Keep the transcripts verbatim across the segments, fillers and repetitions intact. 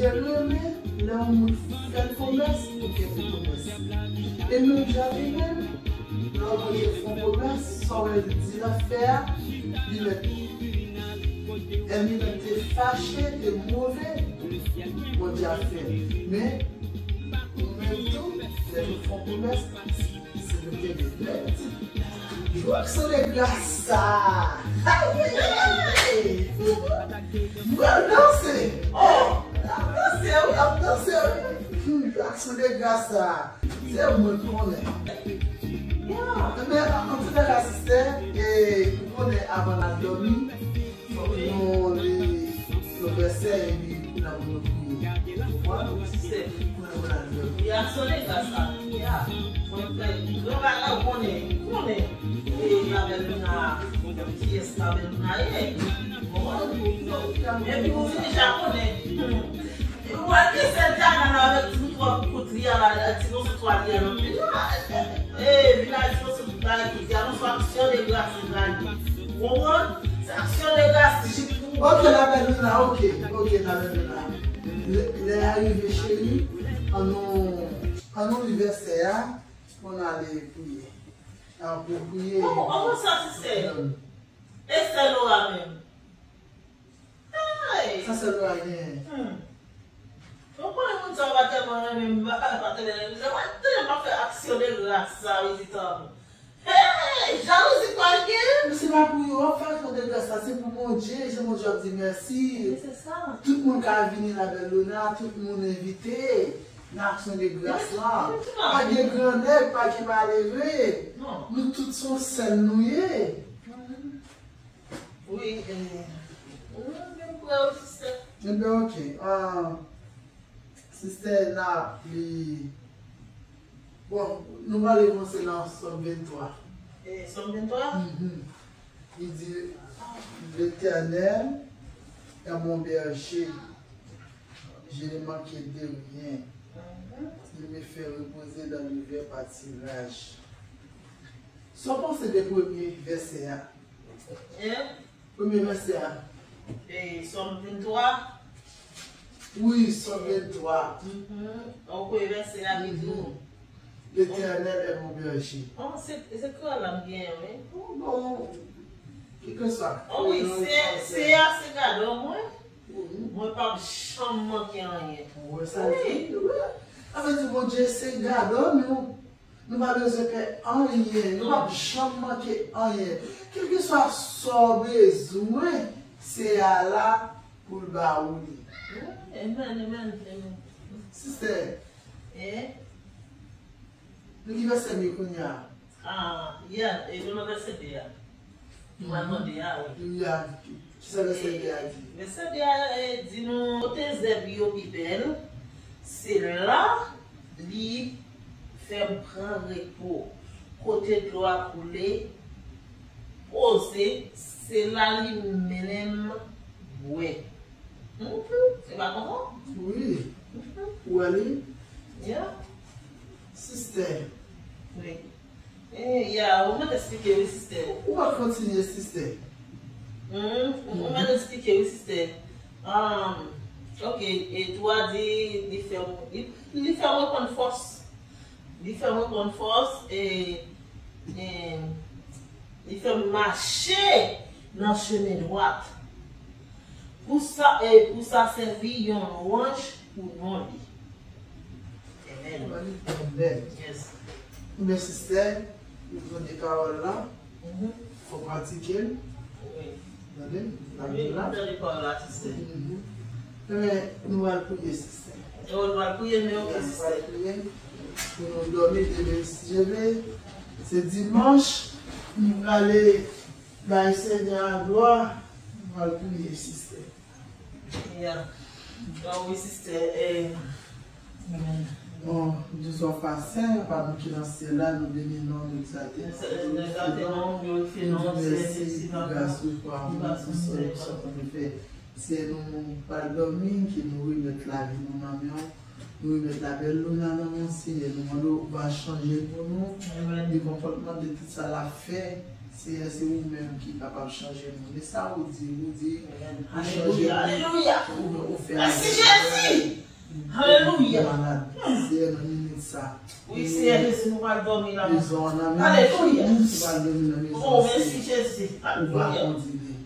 L renmen lè yon moun fè l pwomès, pou l kenbe pwomès li. E menm jan li menm, lè yon moun te fè yon pwomès, sa w wè l di l ap fè a, li mèt, ènmi l te fache, te move, Bondye ap fè l. Men, ou menm tou, lè nou fè yon pwomès, se nou kenbe nèt. Jou aksyon de gras sa a. Ayayay! Mwen danse. Oh, ap danse, wi, ap danse, wi. Hmm, aksyon de gras sa a. Se mwen konnen. Ebyen, antouka, sistè, e, ou konnen avan n al dòmi, fòk nou li yon vèsè epi n ap nou priye. Ou konprann? Sistè. Pou n al dòmi. Li aksyon de gras sa. Ya. Mwen fè gran bagay, ou konnen, ou konnen. E, la bèl Luna, kiyès la bèl Luna ye? Ou konprann? Epi ou vin deja konnen. Ou wè ke sèl Diana nan avèk ti boutwòp kout li a la, ti moso twal li a nan pye. E, vin a ti moso kout la, kout li a, nou fè aksyon de gras li la. Ou konprann? Se aksyon de gras li pou. Ok, la bèl Luna, ok, ok, la bèl Luna. Lè, lè a rive, cheri, annou, annou li vèsè a, pou n ale priye. An pou priye. Kòman, kòman sa, sistè? E sè Laura menm? Ay! Sa sè Laura genyen? Hmm. Ou konnen moun sa yo pa tèlman renmen m, pa, pa tèlman renmen m. Lè w ap tande m ap fè aksyon de gras sa, vizitè an. Hey! Jalouzi pa gen? Men se pa pou yo w ap fè aksyon de gras la, se pou Bondye, jan Bondye ap di mèsi. Men se sa. Tout moun ka vini la bèl Luna, tout moun envite nan aksyon de gras la. Efektivman. Pa gen gran nèg, pa gen malere. Non. Nou tout se yon sèl nou ye. Mhm. Wi, e, ou menm prè wi, sistè. Ebyen, ok. Ah, sistè n ap li. Bon, nou prale vanse nan Sòm venntwa. E, Sòm venntwa? Mhm. Li di, L'Éternel est mon berger, je ne manquerai de rien. Mhm. Il me fait reposer dans de verts pâturages. Sa w panse de premye vèsè a? Hein? Premye vèsè a. E, Sòm venntwa? Wi, Sòm venntwa. Mhm. Ou kwè vèsè a ki di w? L'Éternel est mon berger. Oh, se, se kreyòl la m genyen, wi. Oh, bon. Kèlkeswa. Oh, wi, se, se a, se gadò mwen. Wi. Mwen p ap janm manke anyen. Ou wè sa l di? Wi. Sa vle di Bondye se gadò nou. Nou pa bezwen pè anyen. Nou p ap janm manke anyen. Kèlkeswa sa w bezwen, se a la pou l ba ou li. Amen, amen, amen. Sistè, eh? Nou ki vèsè m ye kounye a? Ah, yeah, e nou nan vèsè de a. Ou pral mande a, wi. Wi, a, kisa vèsè de a di? Vèsè de a, e, di nou, kote zèb yo pi bèl, se la li fè m pran repo. Kote dlo a koule, poze, se la li mennen m bwè. Mhm, se pa konsa? Wi. Mhm. Ou wè li? Yeah. Sistè. Wi. Eh, ya, ou mèt esplike wi, sistè. Ou pa kontinye, sistè. Hmm, ou mèt esplike wi, sistè. Um, ok, e tou a di, li fè m, li, li fè m reprann fòs. Li fè m reprann fòs, e, e, li fè m mache nan chemen dwat. Pou sa, e, pou sa sèvi yon lwanj pou non li. Amen. Amen. Yes. Men sistè, ou tande pawòl la, mhm, fò pratike l. Wi. Tande? Wi, m tande pawòl la, sistè. Mhm. Men nou al priye, sistè. E nou al priye, men ok, sistè. Nou al priye pou nou dòmi demen, si Dye vle. Se dimanch, nou prale bay Senyè a glwa, nou al priye, sistè. Ya. Bon, wi, sistè, eh, amen. Bon, Dieu soit saint, Papa nou ki nan syèl la, nou beni non, nou egzalte non, nou glorifie non, nou di mèsi pou gras ou, pou amou, pou sèvitè w fè. Senyè, nou pral dòmi, ke nou remèt lavi nou nan men w. Nou remèt la bèl Luna nan men w, Senyè. Nou mande w va chanje l pou nou. Amen. De konpòtman, de tout sa l ap fè, Seyè, se ou menm ki kapab chanje moun. E sa ou di, ou di, ou chanje moun, ou, ou fè moun malad. Seyè, nan minit sa, wi, Seyè Jezi, nou pral dòmi la. Mezon an nan menm ou ki pral dòmi nan mezon an, Seyè. Ou va kondwi li.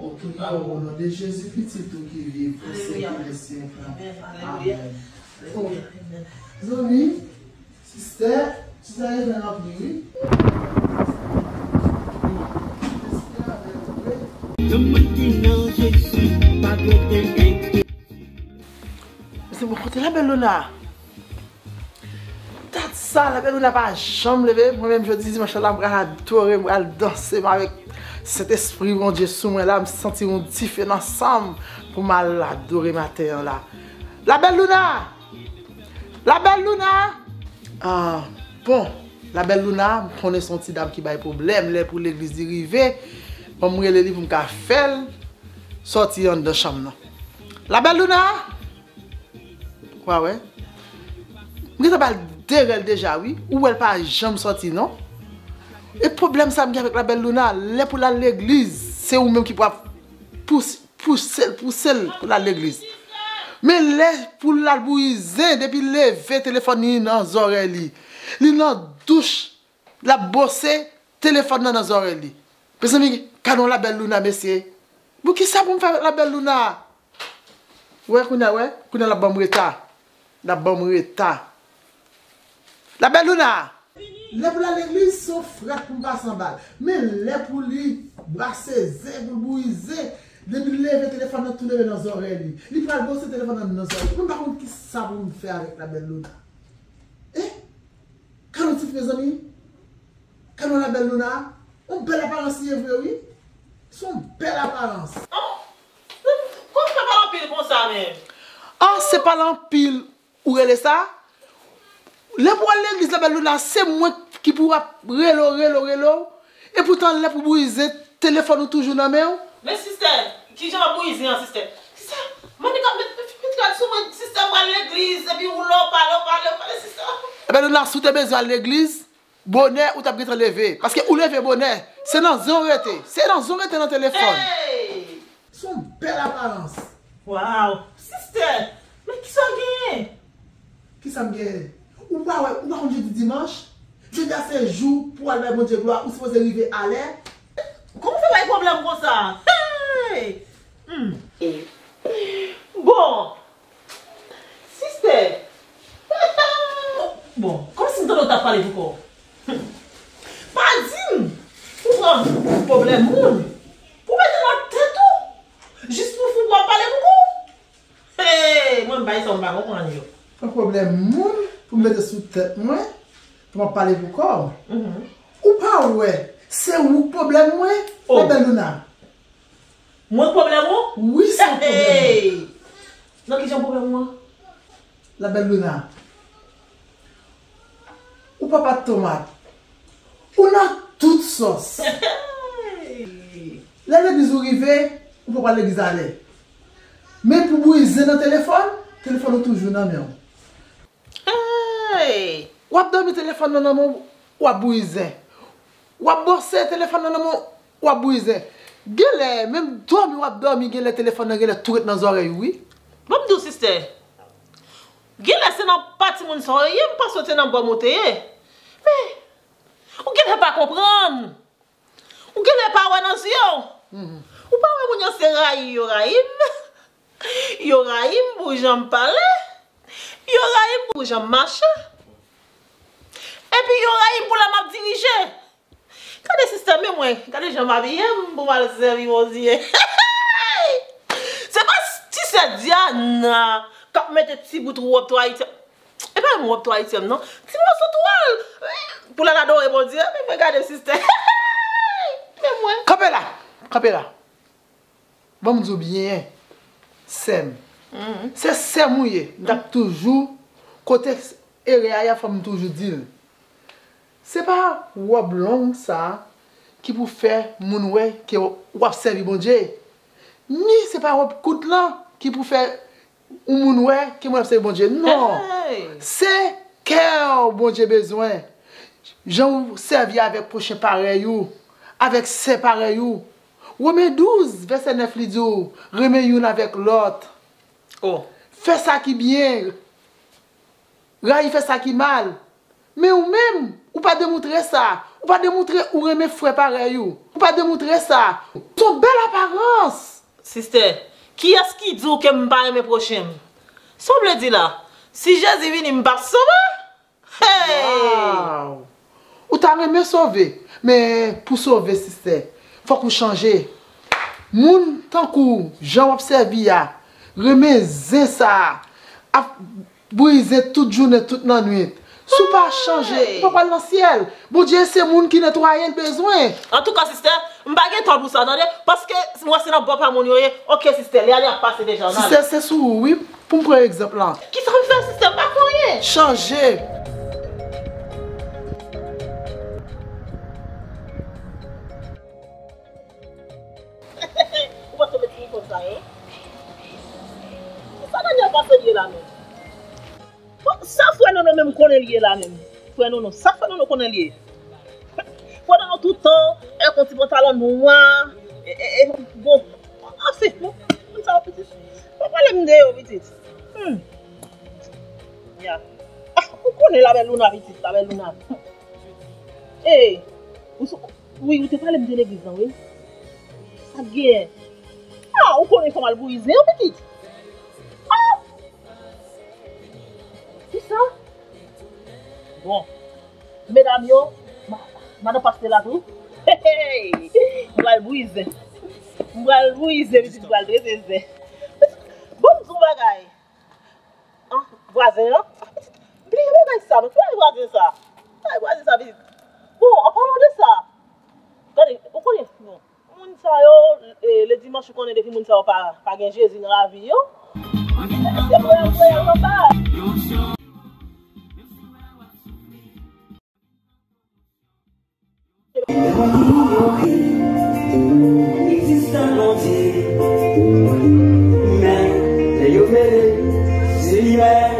Ou priye o non de Jezi, pitit ou ki viv, e sèk dè syèk la. Amèn. Zanmi, sistè, sistè Evelyn anpil, wi. Tout moun ki nan Jezi pa dwe te enkyete. Mesye, bon, kote la bèl Luna? Dat sa, la bèl Luna pa janm leve. Mwen menm, jodi dimanch la, m pral adore, m pral danse, m avèk Sentespri Bondye sou mwen la, m santi yon dife nan san m pou m al adore maten an la. La bèl Luna! La bèl Luna! Ah, bon, la bèl Luna, m konnen se yon ti dam ki bay pwoblèm lè pou legliz li rive. Ban m rele li pou m ka fè l sòti anndan chanm nan. La bèl Luna! Wa wè. M gentan ba l de rèl deja, wi. Ou wè l pa janm sòti, non? E pwoblèm sa m gen avèk la bèl Luna, lè pou l al legliz, se ou menm ki pou ap pous-, pouse l, pouse l pou l al legliz. Men lè pou l al bouyi zen, depi l leve, telefòn li nan zòrèy li. Li nan douch, l ap bwose, telefòn nan nan zòrèy li. Mezanmi, gade yon la bèl Luna, mesye. Bon, kisa pou m fè avèk la bèl Luna? Wè, kounye a, wè, kounye a l ap ban m reta. L ap ban m reta. La bèl Luna! Lè pou l al legliz, se yon frèt pou m pase anba l. Men lè pou li brase zen, pou l bouyi zen, depi l leve, telefòn nan tou leve nan zòrèy li. Li pral bwose, telefòn nan nan zòrèy li. Mwen pa konn kisa pou m fè avèk la bèl Luna. Eh? Gade yon tit, mezanmi. Gade yon la bèl Luna. Yon bèl aparans li ye vre, wi. Se yon bèl aparans. An? Kòman fè pale anpil konsa menm? Ah, se pale anpil ou rele sa? Lè pou w al legliz, la bèl Luna, se mwen ki pou ap rele w, rele w, rele w. Epoutan, lè pou bouyi zen, telefòn ou toujou nan men w. Men sistè, kijan w ap bouyi zen an, sistè? Sistè, manmi k ap met, met, met rad sou mwen, sistè, m pral legliz, epi ou la w pale, w pale, w pale, sistè. La bèl Luna, si w te bezwen al legliz, bonè ou t ap gentan leve. Paske ou leve bonè. Se nan zen w rete. Se nan zen w rete nan telefòn. Hey! Se yon bèl aparans. Waw! Sistè, men kisa w genyen? Kisa m genyen? Ou pa wè, ou pa konn jodi dimanch? Jodi a se jou pou w al bay Bondye glwa, ou sipoze rive alè. Kòman w fè bay pwoblèm konsa? Hey! Hmm. Bon, sistè. Bon, kòmsi m tande w t ap pale pou kò w. Hmm. Pa di m pou pran pwoblèm moun, pou mete nan tèt ou, jis pou fou pou w ap pale pou kò w. Hey, mwen m bay sa, m pa konprann yo. Pran pwoblèm moun pou m mete sou tèt mwen, pou m ap pale pou kò w. Mhm. Ou pa wè, se ou k pwoblèm mwen, oh, la bèl Luna. Mwen k pwoblèm ou? Wi, se ou k pwoblèm mwen. Hey! Nan kijan pwoblèm ou an? La bèl Luna. Ou pa pat tomat. Ou nan tout sòs. Hey! Lè legliz ou rive, ou pa pral legliz alè. Men pou bouyi zen nan telefòn, telefòn ou toujou nan men w. Hey! W ap dòmi, telefòn nan nan men w, w ap bouyi zen. W ap bwose, telefòn nan nan men w, w ap bouyi zen. Genlè, menm dòmi w ap dòmi, genlè telefòn nan genlè tou ret nan zòrèy ou, wi. Bon, m di w, sistè, genlè se nan pa timoun sa w ye, m panse w te nan bò m ou te ye. Men, ou genlè pa konprann. Ou genlè pa wè nan zye w. Mhm. Ou pa wè moun yo se rayi yo rayi m. Yo rayi m pou jan m pale. Yo rayi m pou jan m mache. Epi yo rayi m pou lè m ap dirije. Gade sistè, men mwen, gade jan m abiye m pou m al sèvi Bondye. Se pa ti sè Diana k ap mete ti bout wòb twa Ayiti. E pa menm wòb twa ityèm non. Ti moso twal. Pou l al adore Bondye. Men mwen gade sistè. Men mwen. Kanpe la. Kanpe la. Ban m di w byen, sè m. Mhm. Se sè m ou ye. M t ap toujou kote erè a ye a, fò m toujou di l. Se pa wòb long sa a ki pou fè moun wè ke w ap sèvi Bondye. Ni se pa wòb kout lan ki pou fè yon moun wè ke mwen ap sèvi Bondye. Non. Hey! Se kè w Bondye bezwen. Jan w sèvi avèk pwochen parèy ou. avèk sè parèy ou. Women douz, vèsè nèf, li di w, renmen youn avèk lòt. Oh. Fè sa ki byen, rayi fè sa ki mal. Men ou menm, ou pa demontre sa. Ou pa demontre ou renmen frè parèy ou. Ou pa demontre sa. Se yon bèl aparans. Sistè, kiyès ki di w ke m pa renmen pwochen m? Sa w vle di la? Si Jezi vini, m p ap sove? Hey! Wow! Ou ta renmen sove, men pou sove, sistè, fòk ou chanje. Moun tankou w, jan w ap sèvi a, renmen zen sa a, ap brize tout jounen, tout lannwit. Si w pa chanje, ou pa pral nan syèl. Bondye se moun ki netwaye l bezwen. Antouka, sistè, m pa gen tan pou sa, tande. Paske m wè se nan bò pa moun yo ye. Oke, sistè, lè a li ap pase deja, n ale. Sistè, se sou ou, wi, pou m pran egzanp lan. Kisa m fè, sistè? M pa fè anyen. Chanje. Ou pa tonbe ti mikwob sa yo? Sa Daniel panse l ye la menm? Bon, sa frè Nono menm konnen l ye la menm? Frè Nono, sa frè Nono konnen l ye? Frè Nono tout tan, e kon ti pantalon nwa, e, e, e, bon, anfen, bon, moun sa yo pitit. Pa pale m de yo, pitit. Hmm. Ya. Ah, ou konnen la belle Luna, pitit, la belle Luna. Ey, ou sou, wi, ou te pale m de legliz lan, wi. Sa k genyen? Ah, ou konnen fò m al bouyi zen an, pitit. Ah! Kisa? Bon. Medam yo, ma-, madan pastè la tou. Hey, hey! M pral bouyi zen. M pral bouyi zen, pitit, m pral peze zen. Bon, m di w bagay. Ah, vwazen an? Bliye bagay sa, non. Ki bagay vwazen sa? Bagay vwazen sa, pitit. Bon, an palan de sa, gade, ou konnen, bon, moun sa yo, e, le dimanch, ou konnen depi moun sa yo pa, pa gen Jezi nan lavi yo, se voyaj, voyaj anba. Egzistans Bondye, men lè yo mele, se li menm.